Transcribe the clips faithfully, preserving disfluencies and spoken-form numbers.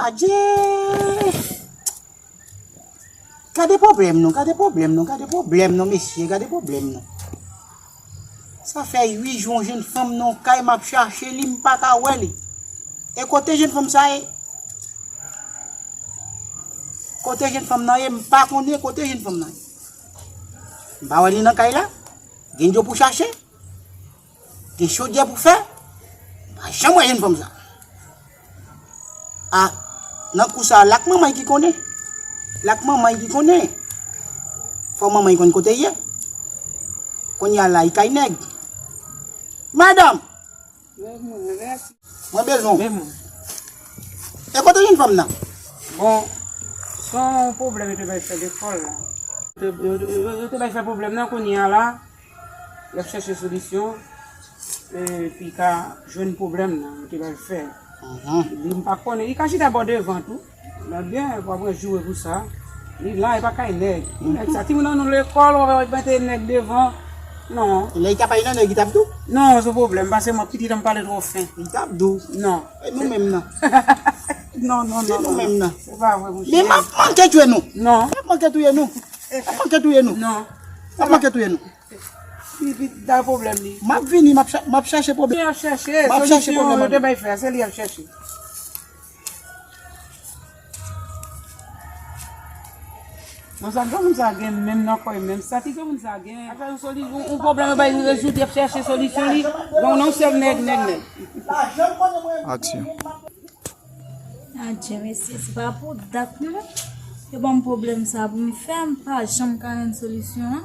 Adje! Gade pwoblèm non, gade pwoblèm non, gade pwoblèm non, mesye, gade pwoblèm non. Sa fè uit jou yon jenn fanm nan kay, m ap chache li, m pa ka wè li. E kote jenn fanm sa ye? Kote jenn fanm nan ye? M pa konnen kote jenn fanm nan ye. M pa wè li nan kay la. Gen dlo pou chache. Gen chodyè pou fè. M pa janm wè jenn fanm sa. A, nan kou sa, l ak manman l ki konnen. L ak manman l ki konnen. Fò manman l konn kote l ye. Kounye a la, li kay nèg. Madanm! Mwen bezwen w. E kote jenn fanm nan? Bon, se yon pwoblèm yo te bay fè lekòl la. Yo te, yo, yo, yo te bay fè pwoblèm nan, kounye a la, y ap chèche solisyon, epi ka jwenn pwoblèm nan, yo te bay fè. Li, m pa konnen, li ka chita bò devan tou. Ebyen, w ap wè joure pou sa. Li la, e pa kay nèg. Nèg sa, timoun an nou lekòl, w ap mete nèg devan. Non. Lè li t ap al nan nèg, li t ap di w? Non, se pwoblèm, paske mwen pitit an m pale twò fen. Li t ap di w? Non. E nou menm nan? Non, non, non. Se nou menm nan? Se pa vre, monchè. Men m ap manke touye nou. Non. M ap manke touye nou. M ap manke touye nou. Non. M ap manke touye nou. Li, li, da pwoblèm li. M ap vini, m ap cha-, m ap chache pwoblèm. Li ap chache, m ap chache solisyon pwoblèm yo te bay fè, se li ap chache. Bon, sa granmoun sa gen menm nan kò l, menm sa ti granmoun sa gen. Ap chache soli-, yon, yon pwoblèm yo bay li rezoud, li ap chache solisyon li. Donk, nan yon sèl nèg, nèg, nèg. Aksyon. Adje, mesye, se pa pou dat non. Yo ban m pwoblèm sa pou m fè, m pa janm ka jwenn solisyon an.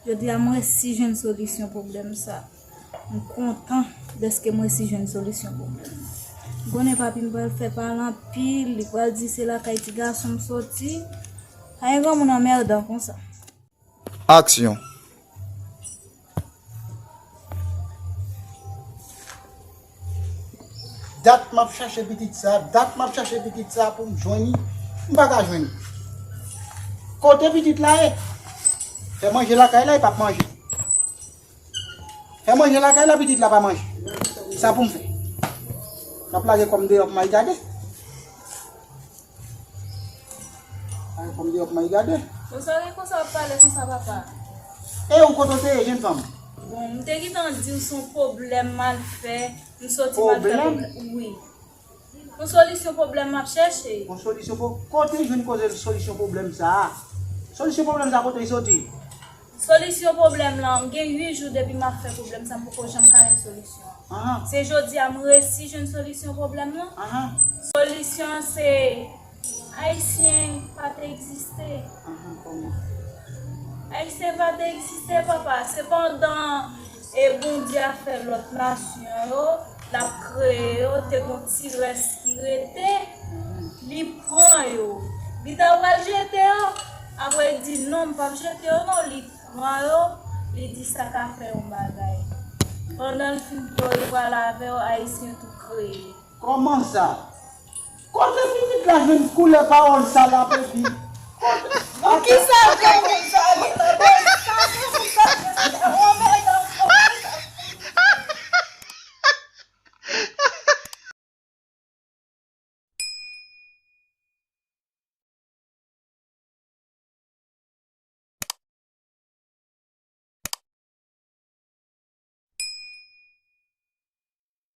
Jodi a, m resi jwenn solisyon pwoblèm sa. M kontan dèske m resi jwenn solisyon pwoblèm nan. M konnen papi m pral fè pale anpil, li pral di se lakay ti gason m soti. Pa gen granmoun anmèdan konsa. Aksyon. Dat m ap chache pitit sa, dat m ap chache pitit sa pou m jwenn li, m pa ka jwenn li. Kote pitit la ye? Fè manje lakay la, li p ap manje. Fè manje lakay la, pitit la pa manje. Sa pou m fè? M ap lage kò m deyò pou m al gade. Ay, fò m deyò pou m al gade. Konsa w gen konsa w ap pale konsa, papa? E ou kote w te ye, jenn fanm? Bon, m te gentan di w se yon pwoblèm m al fè. M soti m al fè pwoblèm? Pwoblèm? Wi. Yon solisyon pwoblèm m ap chèche. Yon solisyon pwo-, kote w jwenn koze solisyon pwoblèm sa a? Solisyon pwoblèm sa a kote l soti? Solisyon pwoblèm lan, gen uit jou depi m ap fè pwoblèm sa, m poko janm ka jwenn solisyon an. Ahan. Se jodi a m resi jwenn solisyon pwoblèm lan. Ahan. Solisyon an se Ayisyen pa te egziste. Ahan, kòman? Ayisyen pa te egziste, papa. Se pandan e Bondye a fè lòt nasyon yo, l ap kreye yo, te gon ti rès ki rete, li pran yo. Li ta pral jete yo, apre li di, "Non, m p ap jete yo, non." Li pran yo, li di sa ka fè yon bagay. Pandan l fin pran yo, li pral avè yo, Ayisyen tou kreye. Kòman sa? Kote pitit la jwenn koulè pawòl sa l ap epi? Kote, kote,